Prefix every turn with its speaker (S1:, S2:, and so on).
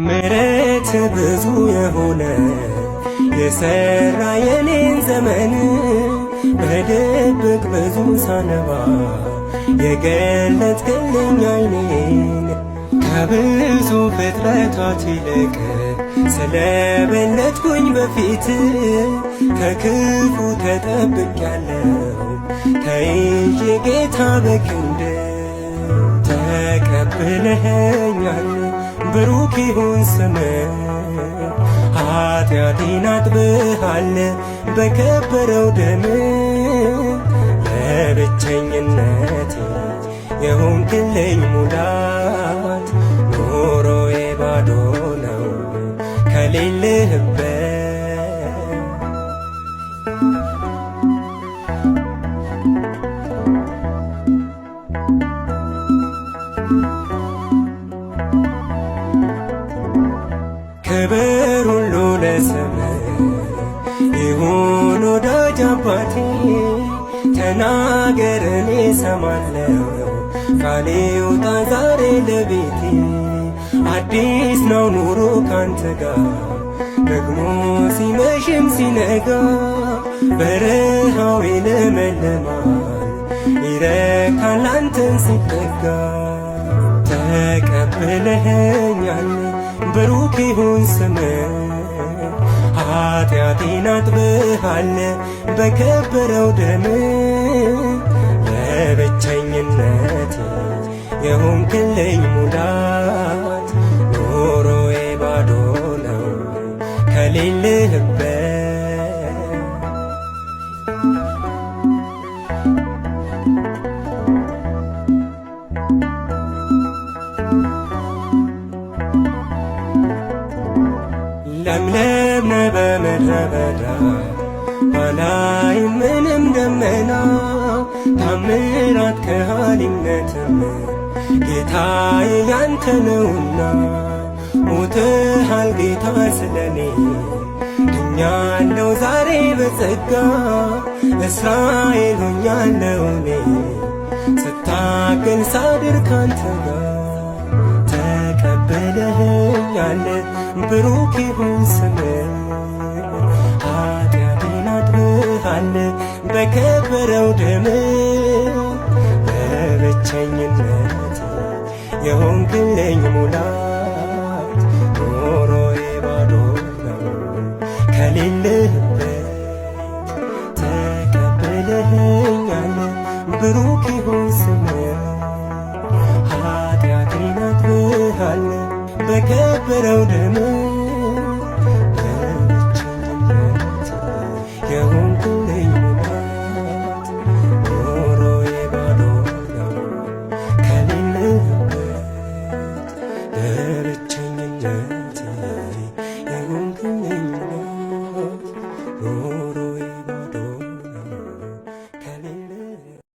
S1: ምሕረት ብዙ የሆነ የሰራ የኔን ዘመን በድብቅ ብዙ ሳነባ የገለጥክልኝ ዓይኔን ከብዙ ፍጥረታት ይልቅ ስለበለጥኩኝ በፊት ከክፉ ተጠብቄያለሁ ተይዤ ጌታ በክንድ ተቀብለኸኛል ብሩክ ይሁን ስምህ ኃጢአቴን አጥበሃል በከበረው ደም ለብቸኝነቴ የሆንክልኝ ሙላት ኑሮዬ ባዶ ነው ከሌለህበት። ክብር ሁሉ ለስምህ ይሁን ወዳጅ አባቴ፣ ተናገር እኔ እሰማለሁ፣ ቃሌ ይውጣ ዛሬ ለቤቴ። አዲስ ነው ኑሮ ካንተ ጋር ደግሞ ሲመሽም ሲነጋ፣ በረሃው ይለመልማል ይረካል አንተን ሲጠጋ። ተቀብለኸኛል ብሩክ ይሁን ስምህ ኃጢአቴን አጥበሃል በከበረው ደም ለብቸኝነቴ የሆንክልኝ ሙላት ኑሮዬ ባዶ ነው ከሌለህበት። ለምለም ነህ በምድረ በዳ ባላይ ምንም ደመና ታምራት ከሃሊነትም ጌታዬ ያንተ ነውና ሞተሃል ጌታ ስለኔ ድኛለው ዛሬ በጸጋ እስራኤል ሆኛለው እኔ ስታገል ሳድር ካንተ ጋር ተቀብለኸኛል ብሩክ ይሁን ስምህ ኃጢአቴን አጥበሃል በከበረው ደም በብቸኝነት የሆንክልኝ ሙላት ኑሮዬ ባዶ ነው ከሌለህበት ተቀብለኸኛል ብሩክ ይሁን ስምህ ኃጢአቴን አጥበሃል በከበረው ደም በብቸኝነት የሆንክልኝ ሙላት ኑሮዬ ባዶ ነው ከሌለህበት በብቸኝነት የሆንክልኝ